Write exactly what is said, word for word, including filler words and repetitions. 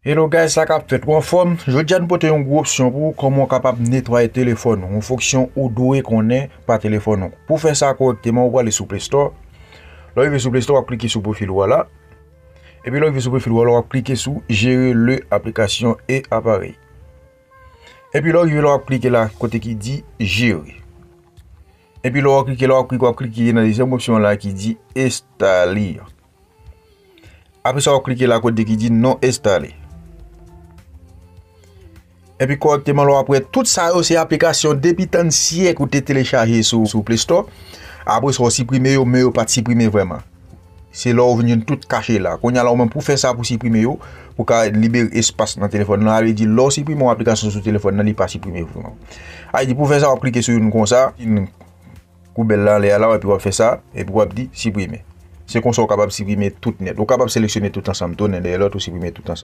Hello guys, sa k ap fèt? Ou anfòm? Jodi a nou pote yon gwo opsyon pou ou, kòman w kapab netwaye telefòn ou, yon fonksyon ou dwe konnen pa telefòn ou. Pou fè sa kòrèkteman, ou prale sou Play Store. Lè w rive sou Play Store, w ap klike sou pwofil ou a la. Epi lè w rive sou pwofil ou a la, w ap klike sou Gérer le application et appareil. Epi lè w rive la, w ap klike la kote ki di Gérer. Epi lè w klike la, w ap klike, w ap klike nan dezyèm opsyon la ki di Installer. Apre sa, w ap klike la kote ki di Non installer. Epi kòrèkteman, lè w ap wè, tout sa yo se aplikasyon depi tann syèk ou te telechaje sou, sou Play Store. Apre sa, w siprime yo, men yo pa t siprime vrèman. Se lè w vin jwenn tout kache la. Kounye a la, ou menm pou fè sa, pou siprime yo, pou ka libere espas nan telefòn nan. Sa vle di, lè w siprime yon aplikasyon sou telefòn nan, li pa siprime vrèman. Sa vle di, pou fè sa, w ap klike sou youn konsa, youn koubèl la anlè a la, epi w ap fè sa, epi w ap di siprime. Se konsa w kapab siprime tout nèt. Ou kapab seleksyone tout ansanm tou, youn dèyè lòt, ou siprime tout ansanm.